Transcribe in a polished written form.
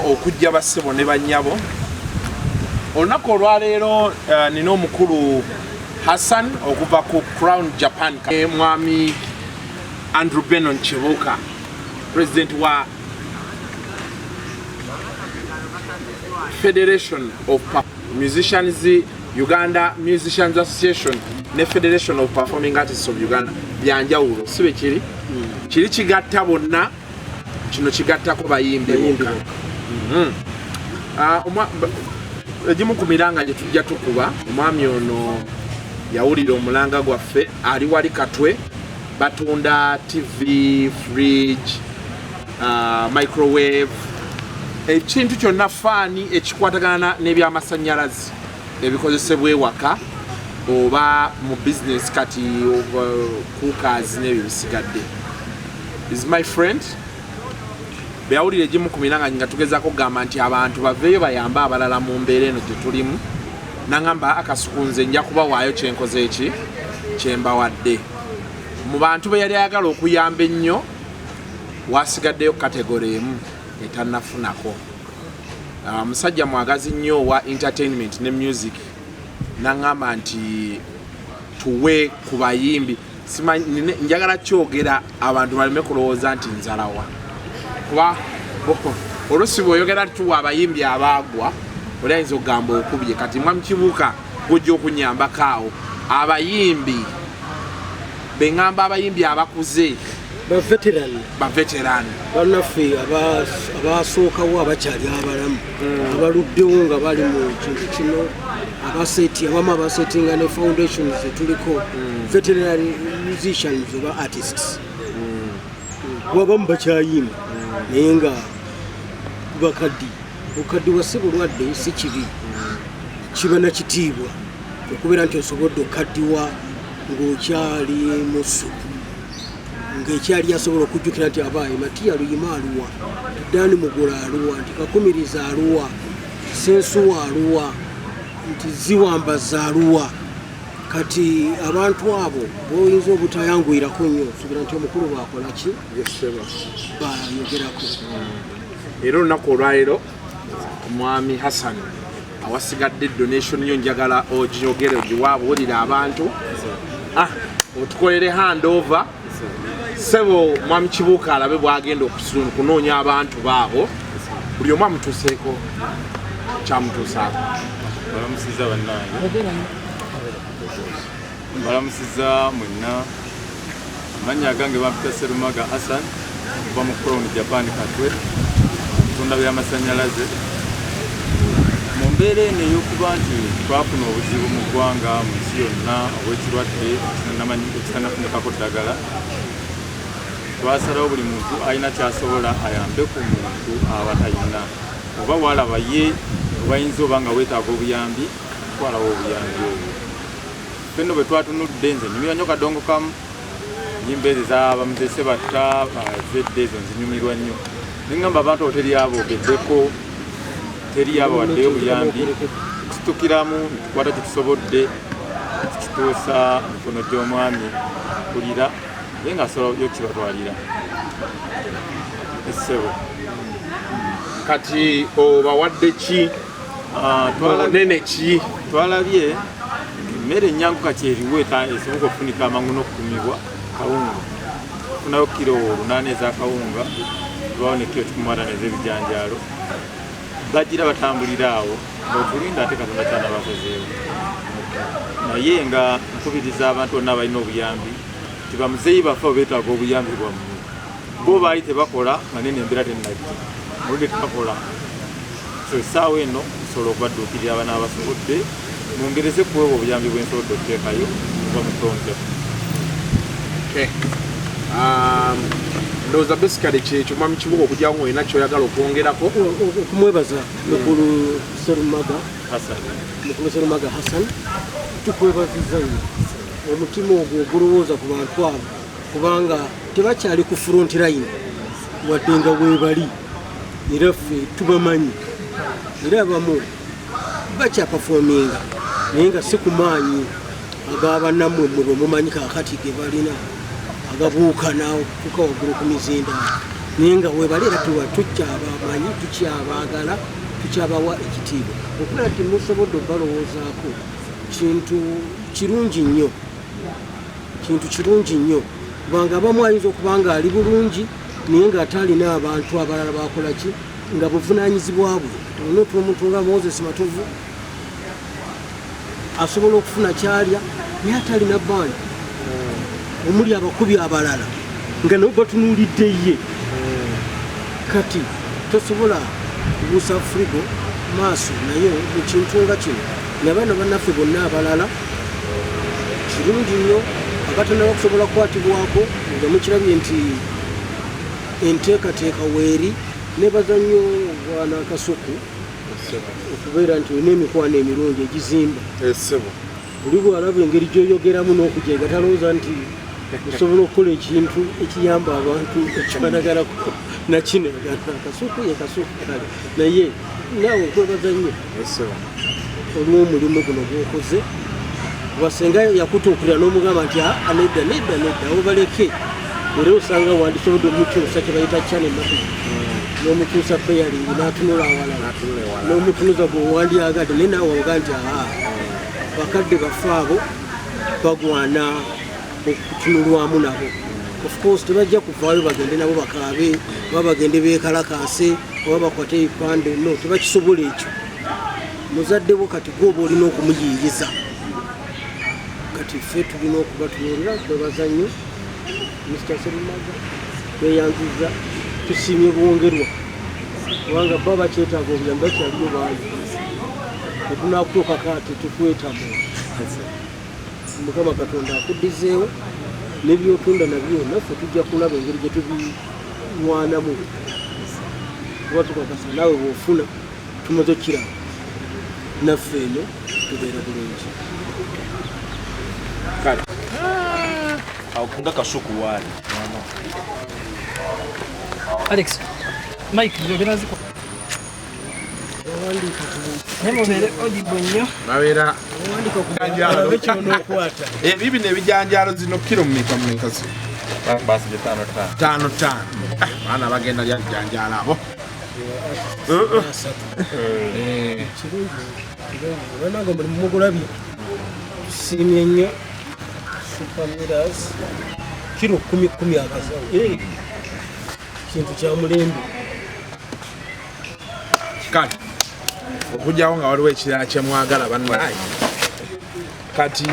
Okujja bassebo ne bannyabo olunaku olwaleero, nina omukulu Hassan okuva ku Crown Japan, mwami Andrew Benon Kibuuka, president wa Federation of Musicians Uganda, Musicians Association ne Federation of Performing Artists of Uganda. Byanjawulo, si bwe kiri? Kiri kigatta bonna, kino kigattako bayimbi bokka. Ah, egimu ku miranga gye tujja tukuba, omwami ono yawulira omulanga gwaffe, ali wali Katwe, batunda TV, fridge, microwave, ekintu kyonna, faani, ekikwatagana n'ebyamasanyalaze ebikozesebwa ewaka oba mu bizinesi, kati cookers n'ebyo bisigadde. Is my friend. Bwe yawulira egimu ku miranga nga tugezaako okugamba nti abantu baveeyo bayambe abalala mu mbeera eno gye tulimu, nangamba, "Akasuku, nze nja kubawaayo kyenkoze eki kyembawadde." Mu bantu be yali ayagala okuyamba ennyo, wasigaddeyo category emu etannafunako. Musajja mwagazi nnyo owa entertainment ne music, naŋŋamba nti tuwe ku bayimbi. Njagala kyogera abantu baleme kulowooza nti nzalawa, kuba olusi bweoyogera tuwa abayimbi abaagwa, oli ayinza okugamba okubye. Kati mwami Kibuuka, gujja okunyambako awo, abayimbi beŋŋamba, abayimbi abakuze, ba veteran, ba veteran. Bannaffe abasookawo abakyali abalamu, abaluddewo nga bali mu kintu kino, abaseti abamu abasetinga ne foundations zetuliko, veteran musicians oba artists, wabamu bakyayimba naye nga bakaddi. Okaddiwa si bulwadde, si kibi, kiba nakitiibwa okubeera nti osobodde okaddiwa ng'okyali musuku, ng'ekyali asobola okujjukira nti abaaye Matiya Luyima aluwa, nti Dani Mugula aluwa, nti Kakumiriza aluwa, Sensuwa aluwa, nti Ziwambaza aluwa. Kati abantu abo boyinza obutayanguyirako nnyo, suubira nti omukulu bwakola ki bayogerako. Era olunaku olwaleero, omwami Hassan, awasigadde donation yo njagala ogiyogere, ogiwaabuulire abantu. Otukolere handover, sebo mwami Kibuuka, alabe bwagenda okunoonya abantu baabo, buli omu amutuuseeko kyamutuusaako. Balamusiza bannange, balamusiza mwenna. Amannya agange bampita Serumaga Hassan, okuva mu Crown Japan Katwe, tunda byamasannyalaze. Mu mbeera eno ey'okuba nti twafuna obuzibu mu ggwanga, mu nsi yonna, obw'ekirwadde ekitanafunikako ddagala, twasalawo buli muntu alina kyasobola ayambe ku muntu aba talina, oba walaba ye obayinza oba nga weetaaga obuyambi, twalawo obuyambi obwo. Fenno bwe twatunudde, nze nyumirwa nnyo kadongo kamu, nyimba ezo ezabamuzese batta zedde, ezo nzinyumirwa nnyo. Neŋŋamba abantu abo teri aboogeddeko, teri abawaddeyo obuyambi. Tusitukiramu netukwata kyetusobodde, tukituusa mikono gy'omwami kulira, naye nga asobola yo kibatwalira essebo. Kati obawadde ki? Nene ki? Twalabye emmere ennyangu kati eriwo esoboka okufunika amangu n'okutumibwa, kawunga. Tufunayo kiro 8 ez'akawunga, tubawo ne kiro 150 ez'ebijanjaalo. Bagira batambulira awo otulinda ate Katonda kyanabasazeewo. Naye nga nkubiriza abantu bonna abalina obuyambi nti bamuzeeyi baffe abo beetaaga obuyambi bwammwe. Bo baali tebakola nga nene embeera tennajja, mulundi tebakola, so essaawa eno nsobola okubadduukirira abana abasobodde mungereze kuweebwa obuyambi bwensobodde okuteekayo okuva mu Crown. Okay. Ndowooza basically kyekyo, mwami Kibuga, okujjawo nga olina kyoyagala okwongerako. Okumwebaza mukulu Serumaga. Hassan. Mukulu Serumaga Hassan, tukwebaziza nnyo omutima ogwo ogulowooza ku bantu abo, kubanga tebakyali ku front line wadde nga weebali, era ffe tubamanyi, era abamu bakyaperforminga naye nga si ku maanyi ag'abannammwe mmwe bwe mumanyi kaakati ge balina agabuuka n'okutuuka waggulu ku mizinda. Naye nga webale era tukyabamanyi, tukyabaagala, tukyabawa ekitiibwa. Okubeera nti musobodde obalowoozaako kintu kirungi nnyo, kintu kirungi nnyo, kubanga abamu ayinza okuba nga ali bulungi naye ng'ate alina abantu abalala bakola ki nga buvunaanyizibwa bwe. Olina otuwa omuntu nga Moses Matovu asobola okufuna kyalya naye ate alina bandi omuli abakubi abalala nga nabo batunuulidde ye. Kati tosobola kubuusa Afrigo maaso naye mu kintu nga kino nabaana bannaffe bonna abalala kirungi nnyo abatanaba kusobola kukwatibwako nga mukirabye nti enteekateeka weeri. Nebaza nnyo bwana Kasuku okubeera nti olina emikwano emirungi egizimba. Buli bw'alaba engeri gy'oyogeramu n'okujega talowooza nti osobola okukola ekintu ekiyamba abantu ekifaanaganako nakino. Kasuku ye Kasuku kale, naye naawe nkwebaza nnyo olw'omulimu guno gw'okoze. Wasenga yakutuukirira n'omugamba nti aa nedda nedda nedda obaleke, era osanga wandisobodde omukyusa kye bayita channel n'omukyusa peyalingi n'atunula awalala n'omutunuza gwe wandyagadde, naye naawe waga nti aa bakadde baffe abo bagwana okutunulwamu nabo. Of course tebajja kuvaayo bagende nabo bakaabe oba bagende beekalakaase oba bakwate ebipande, no, tebakisobola ekyo. Muzadde wo kati gwoba olina okumuyiiyiza, kati ffe tulina okubatunuulira. Kwebaza nnyo Mr Serumaga, tweyanziza, tusiimye bwongerwa kubanga bo bakyetaaga obuyambi, bakyaliyo bangi. Tetunakutuukako ate tukwetamu. Mukama Katonda akuddizeewo n'ebyotunda nabyo, naffe tujja kulaba engeri gye tubirwanamu kuba tukakasa naawe bw'ofuna tumaze okukiraba naffe eno tubeera bulungi. Kale awo nga Kasuku waali. Alex, Mike, yogera ziko. Naye mubeere audible nnyo. Babeera Owandika ku Janjalo. kyonokwata. Ebibi n'ebijanjaalo zino kiro mmeka mmeka zi? Basibye tano tano. Tano tano. Ah, baana bagenda lya bijanjaalo abo. Asatu. Kirungi kirungi, banange omulimu mugulabye, tusiimye nnyo. Super Millers kiro kumi kumi akasawo. Eh, kintu kya mulembe. Kale okugyawo nga waliwo ekirala kyemwagala bannaye kati.